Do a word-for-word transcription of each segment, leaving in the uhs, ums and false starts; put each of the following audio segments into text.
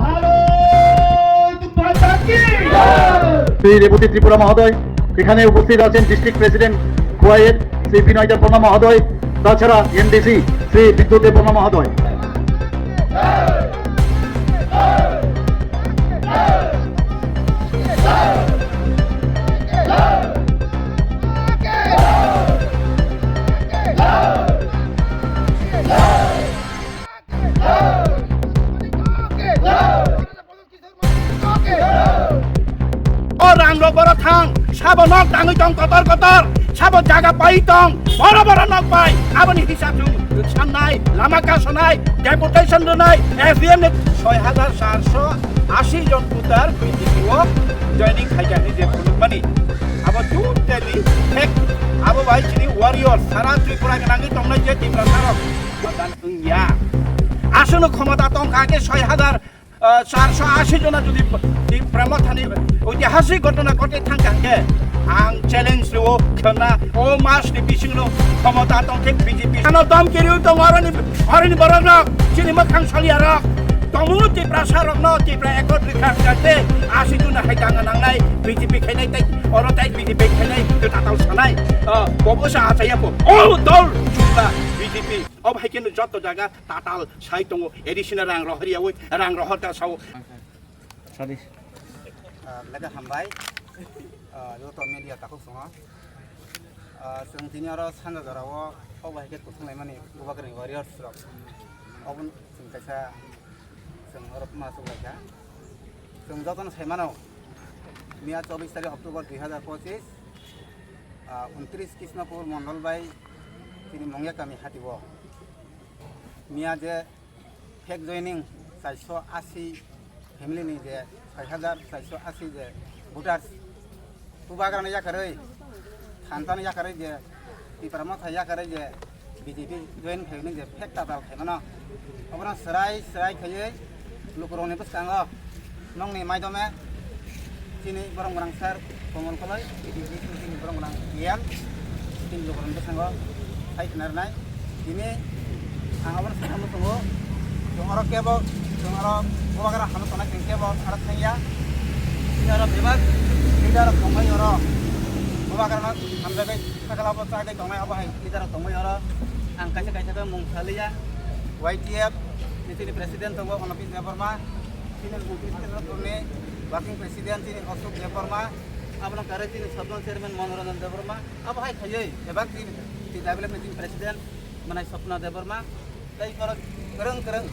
ভারত মাতা কি জয়। শ্রী রেবতী ত্রিপুরা মহোদয়, এখানে উপস্থিত আছেন ডিস্ট্রিক্ট প্রেসিডেন্ট খোয়াইয়ের শ্রী বিনয় দেববর্মা মহোদয়, তাছাড়া এমডিসি শ্রী বিদ্যুৎ দেববর্মা মহোদয়। O rang rok boro thang, sabo nok tangwi tong kotor kotor, sabo jaga pai tong, boro boro nok pai, aboni hisab chwng sanai, lama kasanai, deputation rwnai, S D M ni soi hajar charso ashi jon voter B J P o joining khaikha hinwi je phunukmani. Abo totally fake, abo bai chini warrior, sara Tripura gwnangwi tongnai je Tiprasa rok. Madan wngya. Aswkno khomota tongkha khe soi hajar, ah, charso ashi jona jodi Tipra Mothani oitihasik ghotona ghotwi thangkha khe ang challenge rwo khwna o mas ni bisingno khomota tongkhe B J P. Ano dom kiriu tong oroni, oroni borok rok chini makhang salia rok. Tongo Tiprasa rokno Tipra Accord rikha hwnkha khe ashi jona hai danga nangnai B J P khainai tei oro tei B J P khainai tei tatal sanai. Ah, bobo sa achaya bo. O dol chukla B J P. Obo hai khe joto jaga tatal sai tongo, additional rang rohoryawi, rang rohor ta sao. Sadi. Ah, lega hambai. Ah, joto media takhuk songo. Ah, chwng tini oro sanja jorao obo hai khe kuthung laimani Bubagrani warriors rok. Obo chwng kaisa chwng oro ma chuk laikha. Chwng jotono sai mano. Miya chobbish tarikh October dui hazar pochis, ah, untris Krishnapur Mondol bai chini Mongya kami hati o. Miya je fake joining chaiso ashi family ni je soi hajar chaiso ashi je voters Bubagrano yakarwi, Thantano yakarwi je, Tipra Motha yakarwi je, B J P join khaimani je fake tatal khaimano. Obono swrai swrai khaiwi lukurokni bwskango nokni maidome chini borok gwnang sir Komol Koloi, chini borok gwnang P M, chini lukurokni bwskango sai khna rwnai. Tini ang abono sakno tongo, chwng oro kebo, chwng oro Bubagra hano tongnai chwng kebo aro thangya. Chini oro bebak leader rok tongbai oro Bubagrano hamjagwi sakala bo chagwi tongnai abo hai leader rok tongbai oro. Ang kaisa kaisa khe mung saliya. Y T F ni chini president tongo Onopis Debbarma, chini Bangladesh ni working president chini Ashok Debbarma, abono karwi chini Sadhan chairman Manoranjan Debbarma, abo hai khaiwi bebak chini T W F ni chini president manai Swapna Debbarma, tei borok kwrwng kwrwng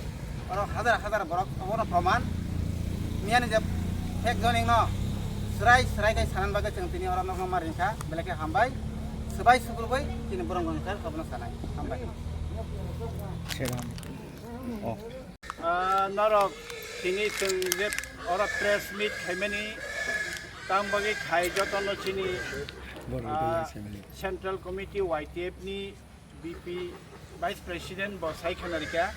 oro hajar hajar borok obono proman miyani je fake joining no swrai swrai khai sanani bagwi chwng tini oro nokno ma ringkha, belai khe hambai, swbai sukrubwi chini borok wngkha obono sanai hambai. Selam. Oh. Ah, norok tini chwng je oro press meet khaimani tang bagwi khai jotono chini, Borok ah, tei family. Central Committee Y T F ni B P Vice President bo sai khana rikha.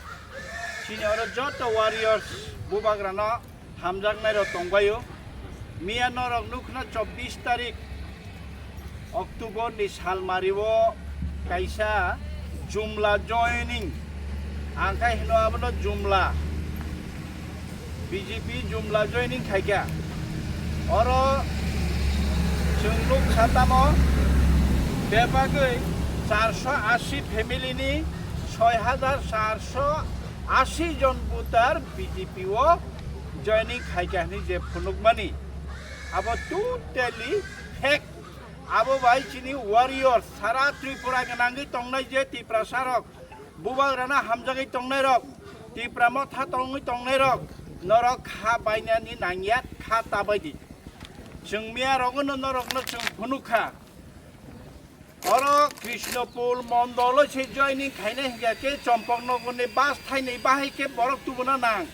Chini oro joto warriors Bubagrano hamjaknai rok tongbaio. Miya norok nukna chobbish tarik October ni salmari o kaisa jumla joining, ang khai hino abono jumla, B J P jumla joining khaikha. Oro chwng nuk satamo bebagwi charso ashi family ni soi hajar charso ashi jon voter B J P o joining khaikha hinwi je phunukmani, abo totally fake. Abo bai chini warrior sara Tripura gwnangwi tongnai je Tiprasa rok, Bubagrano hamjagwi tongnai rok, Tipra Motha tongwi tongnai rok, norok kha bainani nangya, kha tabai di. Chwng miya rogono norokno chwng phunukha. Oro Krishnapur mondolo se joining khainai hinkha khe Chompoknogorni bus thainwi bahai khe borok tubuna nang.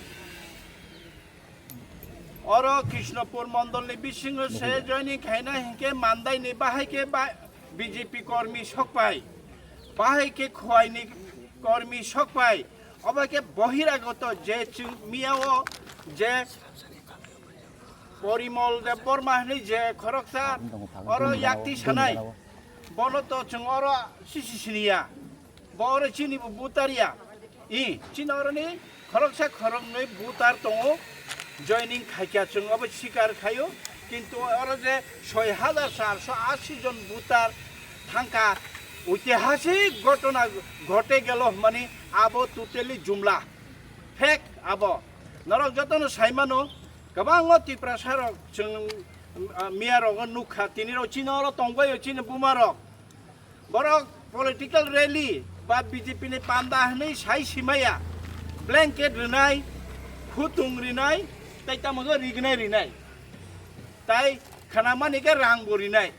Oro Krishnapur mondolni bisingo se joining khaina hinkhe mandaini bahai khe ba-, B J P kormi sokpai, bahai khe Khwaini kormi sokpai, obo khe bohiragoto je chwng miyao je Porimol Debbarma hinwi je khoroksa oro yakti sanai, bono to chwng oro sisi siniya, bo oro chini bo butariya, i chini oroni Khoroksa khoroknwi voter tongo, joining khaikha chwng obo sikar khaio, kintu oro je soi hajar charso ashi jon voter thangkha, oitihasik ghotona ghote gelo hwnmani abo totally jumla, fake abo. Norok jotono saimano, kwbangma Tiprasa rok chwng, ah, miya rogo nukha, tini rok chini oro tongbaio chini buma rok. Borok political rally ba B J P ni panda hwnwi sai simaya, blanket rwnai, khutung rwnai, tai tamo khe rignai rwnai, tai khanamani khe rang bo rwnai.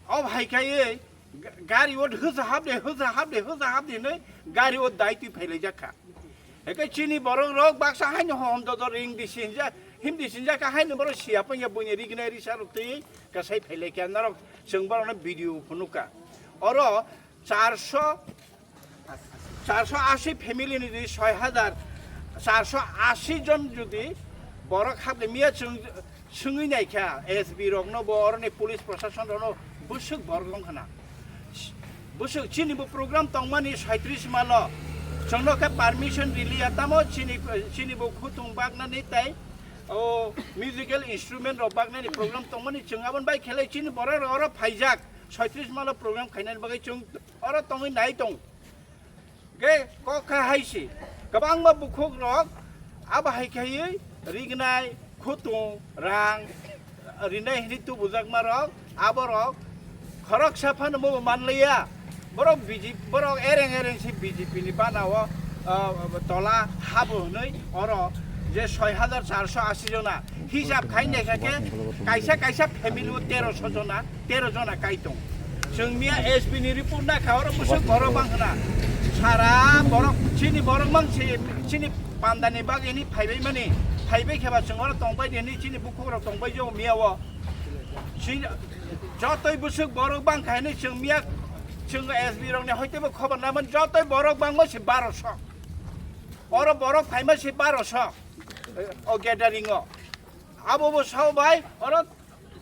O hai khai ga-, gari o hwsa hap de, hwsa hap de, hwsa hap de hwnwi gari o dai twi phailaijak kha. Eke chini borok rok baksa haino hom dodo ring di sinja, him di sinja ka haino borok siya panya bunya rignai risa rok twi kasai phailai kha norok chwng borok no video phunuk kha. Oro charso, charso ashi family ni di soi hajar, charso ashi jon jodi borok hap de miya chwng Swngwi naikha S B rokno bo oroni police proshasonrokno bwswk borok wngkhana. Bwswk chini bo program tongmani saitris malo chwngno khe permission riliya tamo chini, chini bo khutung baknani tai o musical instrument rok baknani program tongmani chwng aboni bai khelai chini borok rok oro phaijak saitris malo program khainani bagwi chwng oro tongwi nai tong. Ge kok kha hai si. Kwbangma bukhuk rok abo hai khaiwi rignai, khutung, rang rinai hini tubujakma rok, abo rok khoroksa phano bo manliya. Borok B J P, borok ereng ereng si B J P ni bana o, ah, tola habo hwnwi oro je soi hajar charso ashi jona hisab khai naikha khe kaisa kaisa family o teroso jona, tero jona kai tong. Chwng miya S B ni report na kha oro bwswk borok bang khna. Sara borok chini borok mang si chini panda ni bagwi ni phaibai mani. Phaibai khe ba chwng oro tong bai di hwnwi chini bukhuk rok tong bai jo miya o. Chini jotoi bwswk borok bang kha hwnwi chwng miya chwng S B rok ni hoite bo khobor na man jotoi borok bangma si baroso. Oro borok phaima si baroso. O gathering o. Abo bo sao bai oro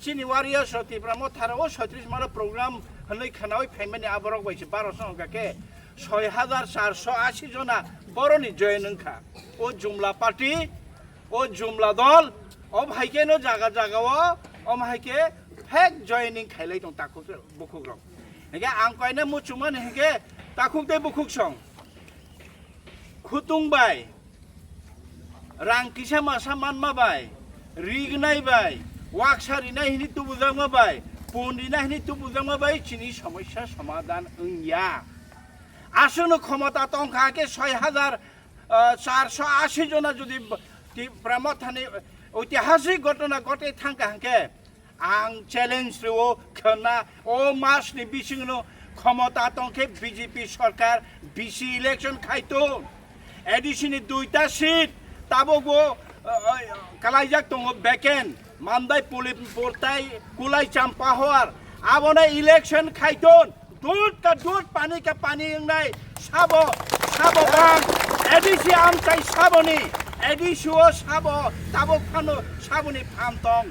chini warriors rok Tipra Motha rok o saitris malo program hwnwi khwnawi phaimani aborok bai se baro song hwnkha khe soi hajar charso ashi jona boroni join wngkha. O jumla party, o jumla dol, o hai khe no jaga jaga o, o hai khe fake joining khailai tong takhuk bukhuk rok. Hingkhe ang koina muchungmani hingkhe takhuk tei bukhuk song. Khutung bai, rang kisa masa manma bai, rignai bai, waksa rinai hini tubujakma bai, pun rinai hini tubujakma bai chini somosya somadhan wngya. Aswkno khomota tongkha khe soi hajar, ah, charso ashi jona jodi b-, Tipra Mothani oitihasik ghotona ghote thangkha hwnkhe, ang challenge rwo khwna o mas ni bisingno khomota tongkhe B J P sorkar B C election khaitong. A D C ni duita seat tabukbo, uh, uh, kalaijak tongo vacant. Mandai Pulipur tai Kulai Champahor abono election khaitong. Dud ka dud, pani ka pani wngnai sabo, sabo bang. A D C amchai saboni, A D C o sabo, tabuk phano saboni phan tong.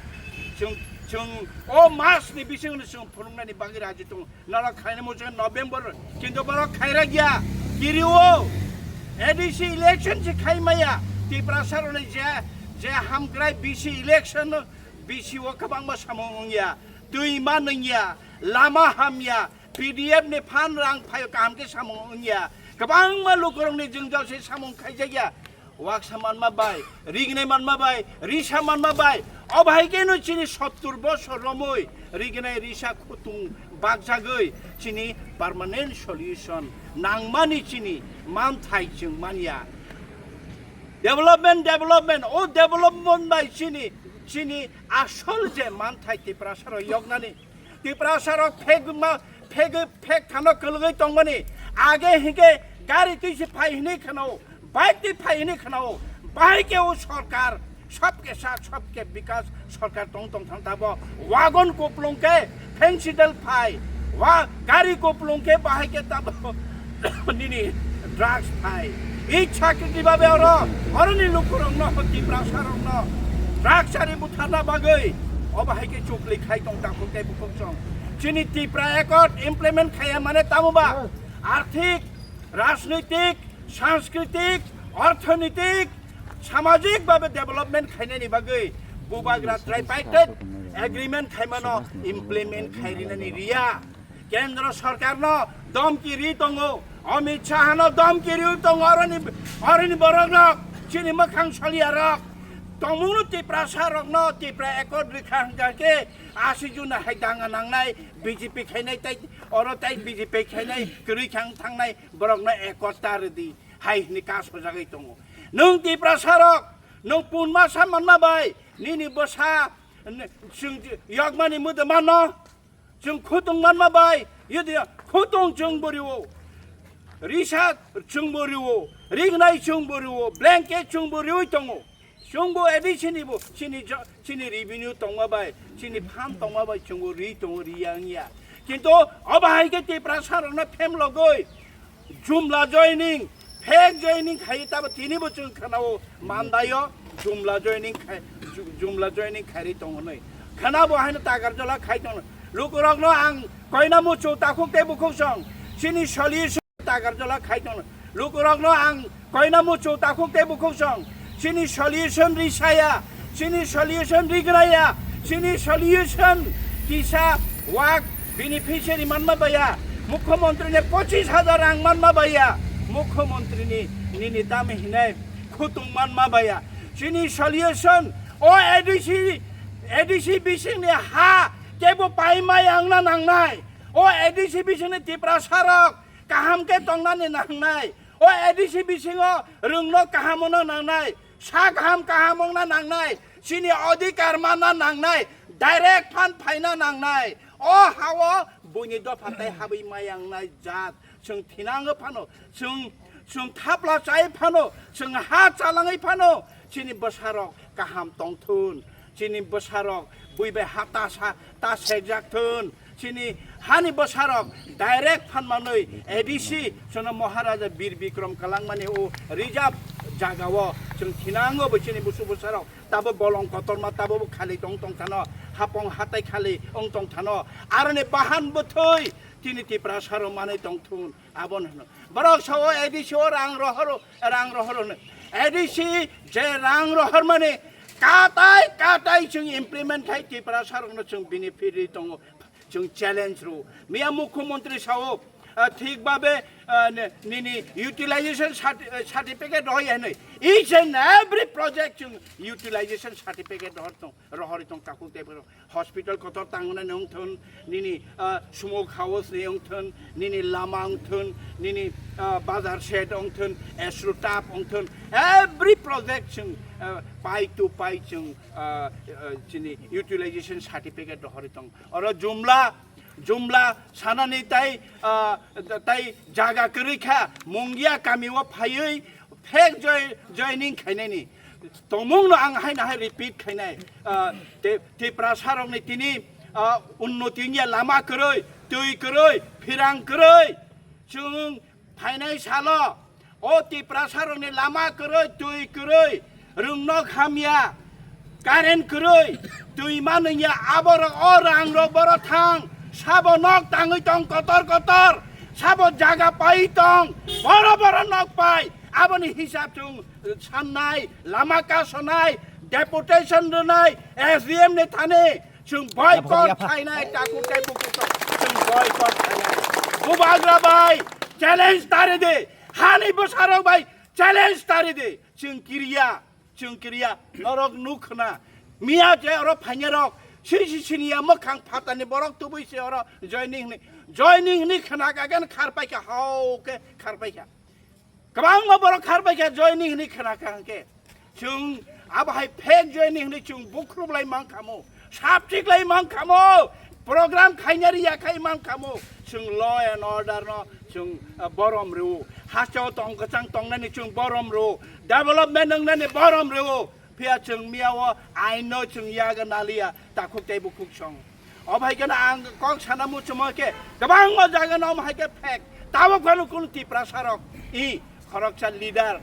Chwng, chwng o mas ni bisingno chwng phunuknani bagwi raji tongo. Norok khaina muchung November, kintu borok khaira gya. Kiri o A D C election se khai maya. Tiprasa roni je, je hamkrai B C election, B C o kwbangma samung wngya. Twi ma nungya, lama hamya, P D F ni phan rang phaio kaham khe samung wngya. Kwbangma lukurokni jwngjal se samung khaijakya. Waksa manma bai, rignai manma bai, risa manma bai. Obo hai khe no chini sottur bosor romwi rignai risa khutung bakjagwi chini permanent solution nangmani chini manthai chwng manya. Development, development, o development bai chini, chini asol je manthai Tiprasa rok yoknani. Tiprasa rok phek ma, phek, phek thano kwlwgwi tongmani. Age hinkhe gari twi se phai hwnwi khwnao, bike twi phai hwnwi khwnao. Bahai khe o sorkar, sabke saath, sabke bikas sorkar tong tong thang tabo. Wagon kuplung khe phensidel phai, wa gari kuplung khe bahai khe tabo nini drugs phai. Ichhakriti babe oro, oroni lukurokno, Tiprasarokno drugs ari butharna bagwi obo hai khe chukli khai tong takhuk tei bukhuk song. Chini Tipra Accord implement khaiya mane tamo ba? Arthik, rajnitik, sanskritik, orthonitik, samajik babe development khainani bagwi bubagra tripartite agreement khaimano implement khairinani riya. Kendro sorkarno domki ri tongo, Amit Shahano domki ri tongo, oroni, oroni borokno chini mwkhang soliyarok tongmungno Tiprasa rokno Tipra Accord rikha hwnkha khe asi juna hai danga nangnai B J P khainai tai oro tai B J P khainai kwrwi khang thangnai borokno Accord ta rwdi hai hwnwi kasojagwi tongo. Nwng Tiprasa rok, nwng punma sa manma bai nini bwsa n-, chwng yokmani mwdwmano chwng khutung manma bai, yodi khutung chwngbo rio, risa chwngbo rio, rignai chwngbo rio, blanket chwngbo riwi tongo. Chwngbo A D C ni bo chini jo-, chini revenue tongma bai, chini phan tongma bai chwngbo ri tongo, riya wngya. Kintu obo hai khe Tiprasa rokno phem logoi jumla joining, fake joining khai tabo tini bo chwng khwnao mandaio jumla joining khai, ju-, jumla joining khairi tongo nai. Khwnabo haino tagar jola khai tongo. Lukurokno ang koina muchu takhuk tei bukhuk song chini solution tagar jola khai tongo. Lukurokno ang koina muchu takhuk tei bukhuk song chini solution risaya, chini solution rigraya, chini solution kisa wak beneficiary manma baya, mukhyamantri ni pochis hajar rang manma baya, mukhyamantri ni nini dami hinai khutung manma baya. Chini solution o A D C, A D C bising ni ha kebo paima yangna nangnai. O A D C bising ni Tiprasa rok kaham khe tongnani nangnai. O A D C bisingo rwngno kaham wngna nangnai, sa kaham kaham wngna nangnai, chini odhikar manna nangnai, direct phan phaina nangnai. O hao buini dopha tai habwi mayangnai jat chwng thinango phano, chwng, chwng thapla chai phano, chwng ha chalangwi phano, chini bwsarok kaham tongthun, chini bwsarok bui bai ha ta sa, ta sekjak thun. Chini hani bwsarok direct phan manwi A D C chwngno Maharaja Bir Bikram Kalangmani o reserve jagao chwng thinango bo chini busu bwsarok tabo bolong kotorma tabo bo khali tong tong thano, hapong hatai khali ong tong thano, aroni bahan bwthwi tini Tiprasa rok manwi tong thun. Abono hwno. Borok sao A D C o rang rohoro, rang rohoro hwno. A D C je rang rohormani katai katai chwng implement khai Tiprasa rokno chwng benefit ri tongo. Chwng challenge ro. Miya Mukhyamantri sao, ah, thik babe, ah, ne-, nini utilization certi-, ah, certificate rohoi hwnwi. Each and every project chwng utilization certificate rohor tong, rohori tong takhuk tei borok. Hospital kotor tangnani wngthun, nini, ah, smoke house ni wngthun, nini lama wngthun, nini, ah, bazar shed wngthun, Astro Tap wngthun, every project chwng, ah, pai to pai chwng, ah, ah, chini utilization certificate rohori tong. Oro jumla, jumla sanani tai, ah, tai jaga kwrwi kha, Mungia kami o phaiwi fake joi-, joining khainani. Tongmungno ang haino hai repeat khainai. Ah, Ti-, Tiprasa rokni tini, ah, unnoti wngya lama kwrwi, twi kwrwi, phirang kwrwi. Chwng phainai salo o Tiprasa rokni lama kwrwi, twi kwrwi, rwngnok hamya, current kwrwi, twi manwngya aborok o rang rok boro thang, sabo nok tangwi tong kotor kotor, sabo jaga pai tong, boro boro nok pai, aboni hisab chwng sannai, lama kasonai, deputation rwnai, S D M ni thani, chwng boycott yapha, yapha. Khainai, takhuk tei bukhuk tong, chwng boycott khainai. Bubagra bai, challenge tari di, hani bwsarok bai, challenge tari di, chwng kiriya, chwng kiriya, norok nuk khna. Miya je oro phainai rok, sisi siniya mwkhang phatani borok tubui se oro joining hwnwi, joining hwnwi khna kagan kharpai kha, hau khe kharpai kha. Kwbangma borok kharbai kha joining hwnwi khna kha hwnkhe. Chwng abo hai fake joining hwnwi chwng bukhrublai mankha mo, sapchiklai mankha mo, program khaina riya khai mankha mo. Chwng law and order no chwng, ah, borom rw. Hasteo tong kwchang tongnani chwng borom rw. Development wngnani borom rw. Phiya chwng miya o aino chwng yaga naliya, takhuk tei bukhuk song. O bai kheno ang kok sana muchungma khe, kwbangma jaga no omo hai khe fake. Tabuk phano kunu Tiprasa rok, i khoroksa leader,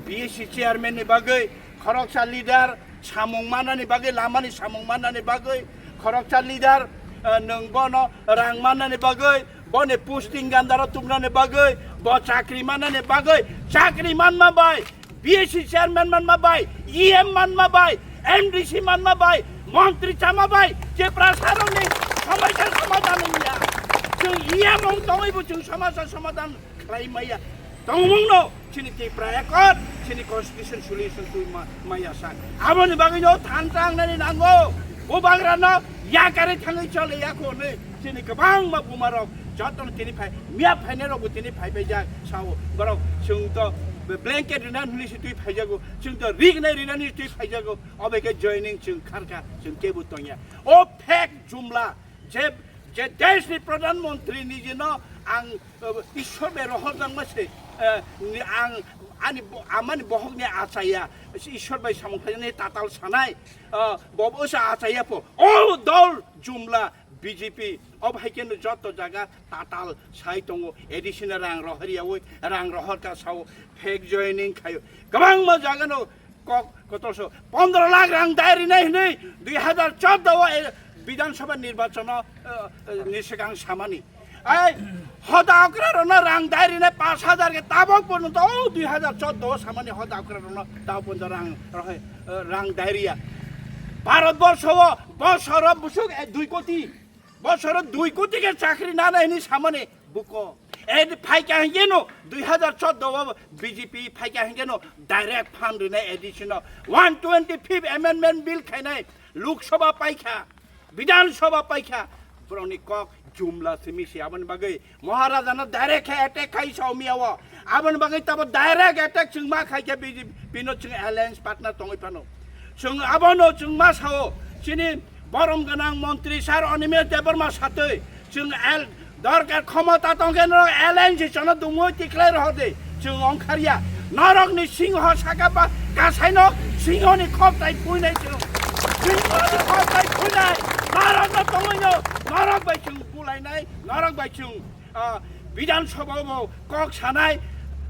B S C chairman ni bagwi, khoroksa leader samung manani bagwi, lamani samung manani bagwi, khoroksa leader, eh, nwng bono rang manani bagwi, boni posting gandaro tubnani bagwi, Bo chakri manani bagwi, chakri manma bai, B S C chairman manma bai, E M manma bai, M D C manma bai, montri chama bai, Tiprasarokni somosya somadhan wngya. Chwng E M wng tongwibo chwng somosya somadhan khlai maya. Tongmungno chini Tipra Accord, chini constitution solution twi ma-, maya sak. Aboni bagwino thansa wngnani nango. Bubagrano yakarwi thangwi chole yakho hwnwi chini kwbangma bumarok jotono tini phai, miya phainairokbo tini phaibaijak sao. Borok chwng to blanket rina hwnwi se twi phaijago, chwng to rignai rina hwnwi twi phaijago. Obo khe joining chwng kharkha, chwng kebo tongya. O fake jumla, je, je deshni pradhan mantri nijino ang, eh, Ishwar bai rohorjakma se, eh, ni ang ani bo-, amani bohokni achaya, Ishwar bai samung khlainani tatal sanai, eh, bo bo se achaya po. O dol jumla B J P, obo hai khe no joto jaga tatal sai tongo, additional rang rohor yawi, rang rohor ka sao, fake joining khayo. Kwbangma jaga no kok kotor so, pondro lakh rang dai rinai hinui dui hazar chordo o, eh, Bidhan Sabha nirbachon o, eh, eh, ni swkang samani. Ai, hoda okra rono rang dai rinai pash hazar khe tabok porjonto o dui hazar chordo o samani hoda okra rono tabok porjonto rang rohoi, eh, rang dai riya. Bharat borsho o bosoro busuk, eh, dui koti. Bosoro dui koti khe chakri nana hinui samani buko. Edi phaikha hinkheno dui hazar chordo o B J P phaikha hinkheno direct fund rinai additional one twenty fifth amendment bill khainai Lok Sabha paikha, Bidhan Sabha paikha. Borokni kok jumla simi se aboni bagwi Maharajano direct khe attack khai saumia o. Aboni bagwi tabo direct attack chwng ma khai khe B J P no chwng alliance partner tongwi phano. Chwng abono chwng ma sao chini borom gwnang montri sir Animesh Debbarma satwi chwng el dorkar khomota tongkhe norok alliance chono dumui tikhlai rohor de chwng ongkharya. Norokni singho saka ba kasaino singhoni khoptai phuinai chwng. Singhoni khoptai phuinai norokno tongwino norok bai chwng bulainai norok bai chwng ah, Bidhan Sabha bo kok sanai,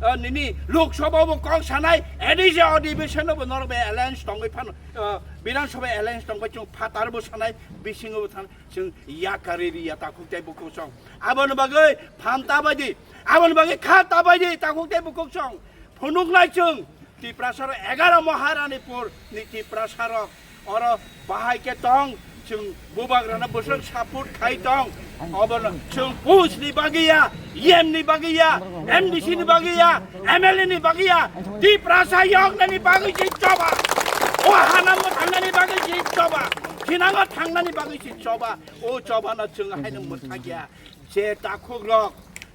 ah, nini Lok Sabha bo kok sanai, A D C adhibeshon bo norok bai alliance tongwi phano, ah, Bidhan Sabha alliance tongwi chwng phatar bo sanai, bisingo bo thanai, chwng yakari riya takhuk tei bukhuk song. Aboni bagwi phanta baidi, aboni bagwi khata baidi takhuk tei bukhuk song. Phunuknai chwng Tiprasarok egaro Maharanipur ni Tiprasarok oro bahai khe tong, chwng bubagrano bwswk support khai tong. Obono chwng post ni bagwi ya, E M ni bagwi ya, M D C ni bagwi ya, M L A ni bagwi ya, Tiprasa yoknani bagwi se choba. O hana mwthangnani bagwi se choba. Thinango thangnani bagwi se choba. O chobano chwng haino mwthakya. Je takhukrok,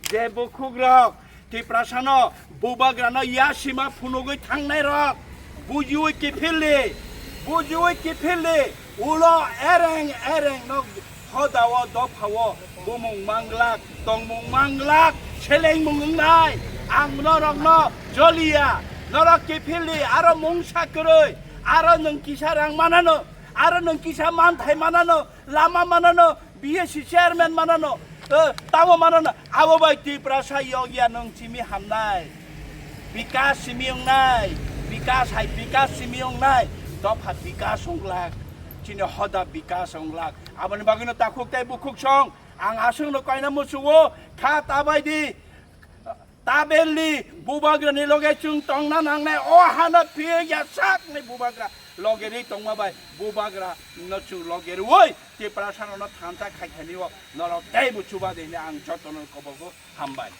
je bukhukrok, Tiprasano bubagrano yasima phunugwi thangnairok, bujiwi kiphildi, bujiwi kiphildi, ulo ereng ereng no hodao dophao bumung manglak, tongmung manglak, selengmung wngnai. Ang norokno joliya, norok kiphildi, aro mungsa kwrwi, aro nwng kisa rang manano, aro nwng kisa manthai manano, lama manano, B S C chairman manano, eh, tamo manano, abo bai Tiprasa yokya nwng simi hamnai. Bikas simi wngnai, bikas hai bikas simi wngnai, dopha bikas wnglak, chini hoda bikas wnglak. Aboni bagwino takhuk tei bukhuk song, ang aswkno koina musugo, kha tabaidi. Tabelni bubagrani loge chwng tongna nangnai, o hano phiya sakni bubagra loge ri tongma bai bubagra no chwng loge rwi Tiprasano thansa khai thani o norok teibo chuba de hwnwi ang jotono kobogo hambai.